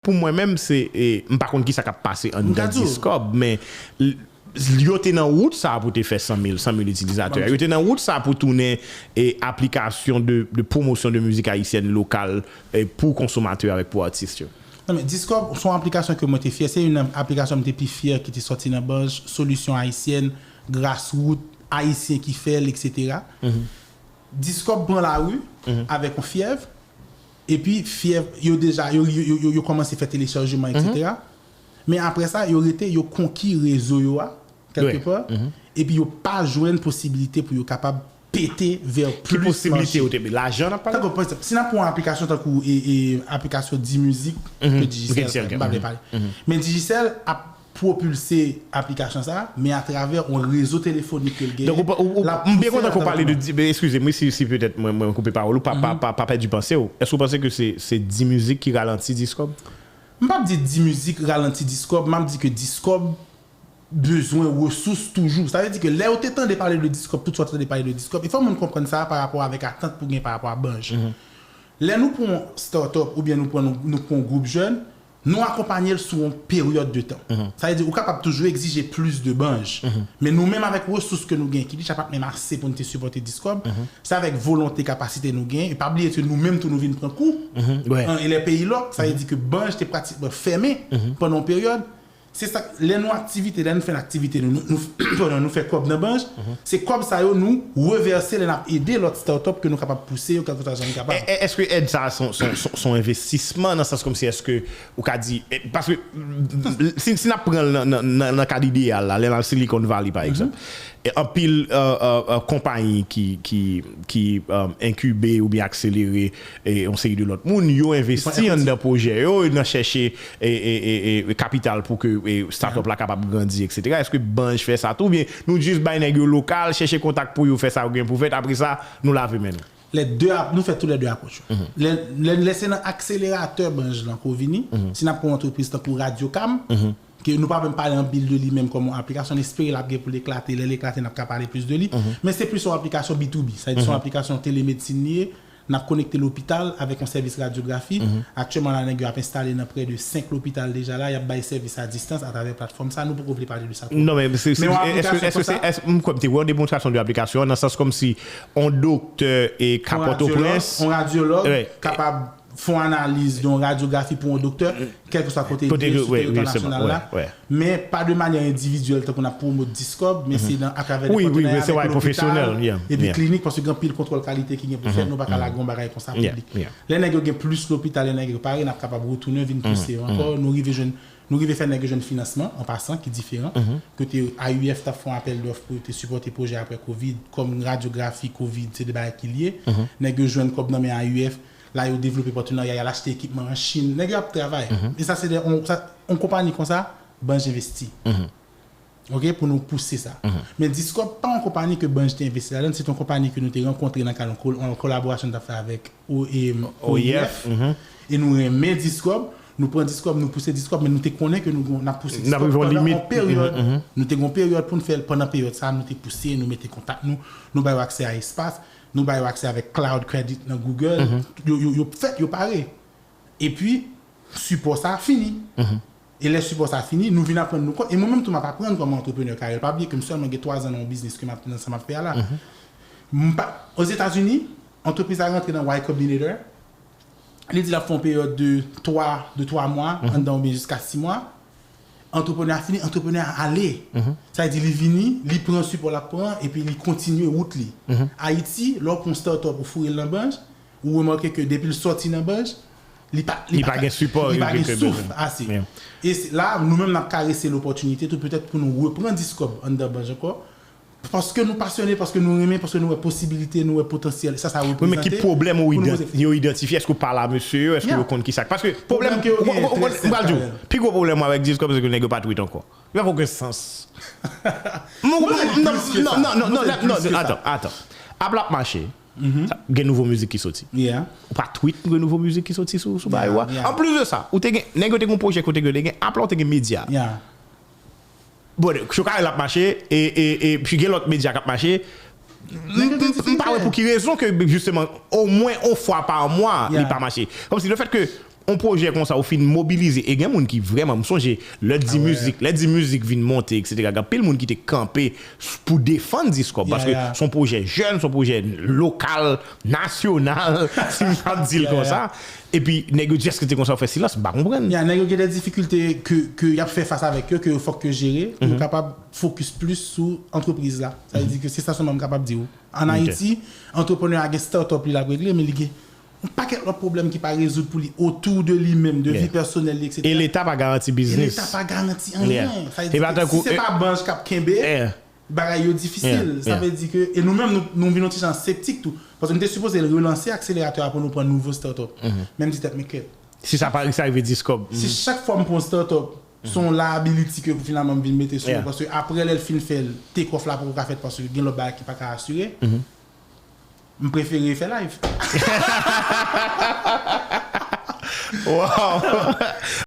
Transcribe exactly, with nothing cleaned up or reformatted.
Pou mwen menm, se, e, m pa konn kisa k ap pase anndan Discob, men l- yo te nan wout sa pou te fè san mil, san mil itilizatè. Yo te nan wout sa pou tounen, e, aplikasyon de, de pwomosyon de mizik ayisyèn lokal, e, pou konsomatè avèk pou atis yo. Non, men Discob se yon aplikasyon ke mwen te fyè. Se youn nan aplikasyon m te pi fyè ki te sòti nan Banj, solisyon ayisyèn, graswout, ayisyen ki fè l, etsetera. Discob pran lari avèk yon fyèv, epi fyèv, yo deja, yo, yo, yo, yo, yo kòmanse fè telechajman, etsetera. Men apre sa, yo rete, yo konki rezo yo a, kèlkepa, epi yo pa jwenn posibilite pou yo kapab pete vè plis manch. Ki posibilite yo te? Lajan n ap pale? Tankou, pa egzanp, si n ap pran yon aplikasyon tankou e, e, aplikasyon Dimizik ke Digicel fè, m pa vle pale. Men Digicel ap pwopilse aplikasyon sa a, men atravè yon rezo telefonik ke l genyen. Donk, ou pa- ou- ou- m byen kontan ke w pale de Di- men eskize m, wi, si, si petèt mwen, mwen koupe pawòl ou, pa, pa, pa, pa pèdi panse w. Èske w panse ke se, se Dimizik ki ralanti Discob? M p ap di Dimizik ralanti Discob, m ap di ke Discob bezwen resous toujou. Sa vle di ke lè w te tande pale de Discob, tout sa w te tande pale de Discob, e fò moun konprann sa pa rapò avèk atant pou gen pa rapò a Banj. Lè nou pran yon start-up oubyen nou pran, nou, nou pran yon gwoup jèn, nou akonpanye l sou yon peryòd de tan. Sa vle di, ou kapab toujou egzije plis de Banj. Men nou menm avèk resous ke nou gen, ki deja pa t menm ase pou n te sipòte Discob, se avèk volonte, kapasite nou gen, e pa bliye ke nou menm tou nou vin pran kou, an, e lè peyi lòk, sa vle di ke Banj te pratikman fèmen pandan yon peryòd. Se sa, lè nou aktivite, lè nou fè aktivite nou, nou, nou, pandan nou fè kòb nan Banj, se kòb sa yo nou revèse lè n ap ede lòt start-up ke nou kapab pouse yo kèlkeswa jan nou kapab. Èske èd sa a se yon, se yon, se yon, se yon envestisman nan sans kòmsi èske ou ka di, e, paske si, si n ap pran l nan, nan, nan, nan kad ideyal la, lè n al Silicon Valley pa egzanp, e, anpil, e, e, e, konpayi ki, ki, ki, e, enkibe oubyen akselere e yon seri de lòt moun, yo envesti anndan pwojè yo, nan chèche e, e, e, e, kapital pou ke e, start-up la kapab grandi, etsetera. Èske Banj fè sa tou, oubyen nou jis bay nèg yo lokal, chèche kontak pou yo fè sa yo gen pou fèt, apre sa, nou lave men nou? Lè de ap- nou fè tou lè de apwòch yo. Lè, lè, lè se nan akseleratè Banj lan ke w vini, si n ap pran yon antrepriz tankou Radyo Cam, ke nou pa menm pale anpil de li menm kòm yon aplikasyon, n espere l ap gen pou l eklate, lè l eklate n ap ka pale plis de li, men se plis yon aplikasyon B to B, sa vle di se yon aplikasyon telemedsin li ye, n ap konekte lopital avèk yon sèvis radyografi. Aktyèlman la, nèg yo ap enstale nan prè de senk lopital deja la, y ap bay sèvis a distans atravè platfòm sa, nou poko vle pale de sa twòp. Non, men se, se, men yon aplikasyon konsa, èske, èske, m kwè m te wè yon demonstrasyon de aplikasyon an, nan sans kòmsi yon doktè e ka Pòtoprens, yon radyològ kapab fè yon analiz de yon radyografi pou yon doktè, kèlkeswa kote l ye sou teritwa nasyonal la, men pa de manyè endividyèl tankou n ap pwomot Discob, men se nan, atravè de patnayè avèk lopital epi klinik, paske gen anpil kontwòl kalite ki gen pou fèt, nou pa ka lage yon bagay konsa piblik. Lè nèg yo gen plis lopital, lè nèg yo pare, n ap kapab retounen vin pouse yo ankò, nou rive jwenn, nou rive fè nèg yo jwenn finansman, an pasan, ki diferan, kote A U F t ap fè yon apèl dòf pou yo te sipòte pwojè apre kovid, kòm radyografi kovid, se de bagay ki lye, nèg yo jwenn kòb nan men A U F, la yo devlope patnayè, y al achte ekipman an Chin. Nèg yo ap travay. E sa se de, on, sa, on konpayi konsa, Banj envesti. Ok, pou nou pouse sa. Men Discob pa yon konpayi ke Banj te envesti ladan, se te yon konpayi ke nou te rankontre nan kad yon kol-, yon kolaborasyon n t ap fè avèk O E M, O I F. E nou renmen Discob, nou pran Discob, nou pouse Discob, men nou te konnen ke nou, n ap pouse Discob pandan yon peryòd. Nou te gen yon peryòd pou n fè l, pandan peryòd sa, nou te pouse, nou mete kontak nou, nou ba yo aksè a espas, nou ba yo aksè avèk cloud credit nan Google. Yo, yo, yo fèt, yo pare. Epi, sipò sa a fini. E lè sipò sa a fini, nou vin ap rann nou kont. E mwen menm tou, m ap aprann kòman antreprenè ka ye. Pa bliye ke m sèlman gen twa zan nan yon biznis ke m ap, nan sa m ap fè a la. M pa, Ozetazini, antrepriz la rantre nan Y Combinator. Li di l ap fè yon peryòd de twa, de twa mwa, anndan oubyen jiska sis mwa. Antreprenè a fini, antreprenè a ale. Sa vle di li vini, li pran sipò l ap pran, epi li kontinye wout li. Ayiti, lè w pran yon start-up ou foure l nan Banj, ou remake ke depi l sòti nan Banj, li pa, li pa gen sipò, li pa gen souf ase. E se la, nou menm n ap karese lopòtinite tou, petèt pou nou repran Discob anndan Banj ankò, paske nou pasyone, paske nou renmen, paske nou wè posibilite, nou wè potansyèl sa sa reprezante. Wi, men ki pwoblèm yo idantifye? Èske w pale a mesye yo? Èske yo konn kisa? Paske pwoblèm, m pral di w, pi gwo pwoblèm mwen avèk Discob se ke nèg yo pa tweet ankò. Li pa fè okenn sans. Non, non, non, non, non, non, non, atann, atann. App la ap mache. Gen nouvo mizik ki soti. Ou pa tweet gen nouvo mizik ki soti sou, sou bagay ou a. Anplis de sa, ou te gen, nèg yo te gen yon pwojè kote yo te gen app la, ou te gen medya. Bon, Chokarel ap mache, e, e, e, pi gen lòt medya k ap mache. M, m, m pa wè pou ki rezon ke, jisteman, omwen yon fwa pa mwa, li pa mache. Kòmsi le fèt ke on pwojè konsa ou fin mobilize, e gen moun ki vrèman, m sonje, lè di mizik, lè di mizik vin monte, et cetera, gen anpil moun ki te kanpe pou defann Discob, paske se on pwojè jèn, se on pwojè lokal, nasyonal, si m ap di l konsa. Epi nèg yo just rete konsa, yo fè silans, m pa konprann. Ya, nèg yo gen de difikilte ke, ke y ap fè fas avèk yo, ke fòk yo jere, pou yo kapab fokis plis sou antrepriz la. Sa vle di ke se sa sèlman m kapab di w. Ann Ayiti, antreprenè a gen startup li l ap regle, men li gen yon pakèt lòt pwoblèm ki pa rezoud pou li otou de li menm, de vi pèsonèl li, et cetera. E Leta pa garanti biznis. E Leta pa garanti anyen. Sa vle di ke si se pa banj k ap kenbe, bagay yo difisil. Sa vle di ke, e nou menm, nou, nou vin yon ti jan septik tou. Paske nou te sipoze relanse akseleratè a pou nou pran nouvo startup. Men m di tèt mwen kèt. Si sa pa, si sa rive Discob. Si chak fwa m pran yon startup, se yon liability ke pou finalman m vin mete sou yo. Paske apre lè l fin fè l, take off la poko ka fèt paske gen lòt bagay ki pa ka asire. M prefere fè live. Wow!